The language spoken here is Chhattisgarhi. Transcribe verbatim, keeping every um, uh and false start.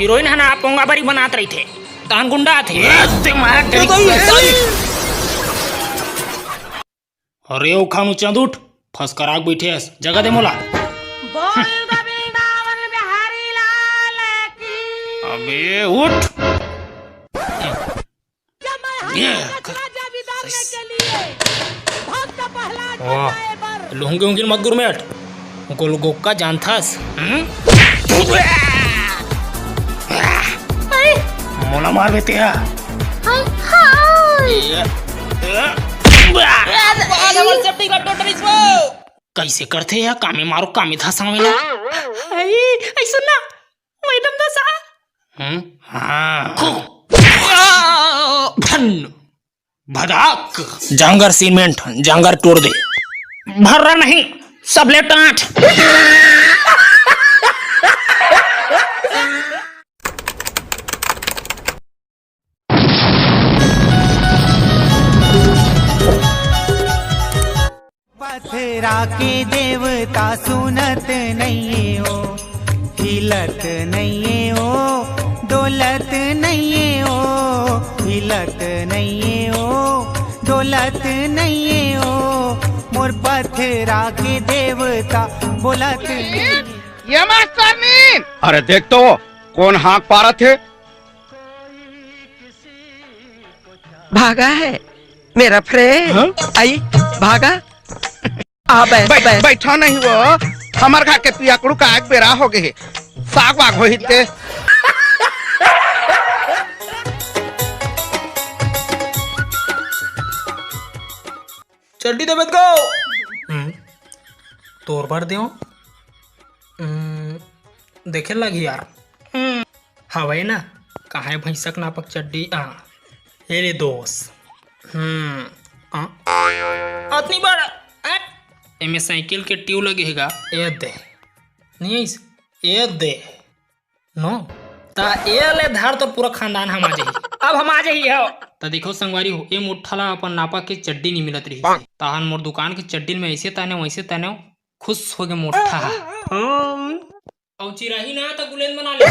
हीरोइन ह ना पोंगा बरी बनात रहिथे, तहन गुंडा आथे। ए, ते मार डरी। अरे ओ खानू चंद उठ, फसकराक बइठे हस, जगा दे मोला। बोल वृंदावन बिहारी लाल की। अबे उठ। जब मैं हर ये कर। राजा विदाने के लिए भक्त प्रहलाद वाह। बचाए बर। लुंगी उंगी मत गुरमेट। गोलगोक्का जानथस? हम्म? मोला मार बेते हा। हाय, हाय। ये, ये, आज हमर सेफ्टी का टोटल इसको। कैसे करथे या कामे मारो कामे धसावे ला। हाय, ऐसा ना। मैडम दसा। हम्म? हाँ। धन। भदाक। जांगर सीमेंट, जांगर टोर दे। भर्रा नहीं, सबले टांठ। पथरा के देवता सुनत नइये ओ, हिलत नइये ओ, डोलत नइये ओ, हिलत नइये ओ, डोलत नइये ओ, मोर पथरा के देवता बोलत नइये। ये मास्टरनी! अरे देख तो, कोन हाँक पारत हे? भागा है मेरा फ्रेंड। हाँ? आई, भागा। आ, बै-, बै-, बै-, बैठा नहीं वो, हमर घर के पियकड़ू का एक बेरा हो गए, साग वाग होही ते। चड्डी देबे त गो। हम्म, तोर बर देव। हम्म, देखे लगी यार। हम्म, हवय ना, कहाँ हे भैंसक नापक चड्डी? हाँ, ये ले दोस्त। हम्म, हाँ। अतनी बड़, हट। एमे साइकिल के ट्यूब लगे हे गा। ये दे। नहीं आइस? ये दे। नो? ता ए ले धार तो पूरा खानदान हम आ जाही। अब हम आ जाही हो। त देखो संगवारी हो, ए मोट्ठा ला अपन नापा के चड्डी नी मिलत रहिस हे। ताहन मोर दुकान के चड्डी में ऐसे ताने वैसे ताने खुश हो गे मोट्ठा हा। हाँ। अउ चिराही ना त गुलेन बना ले।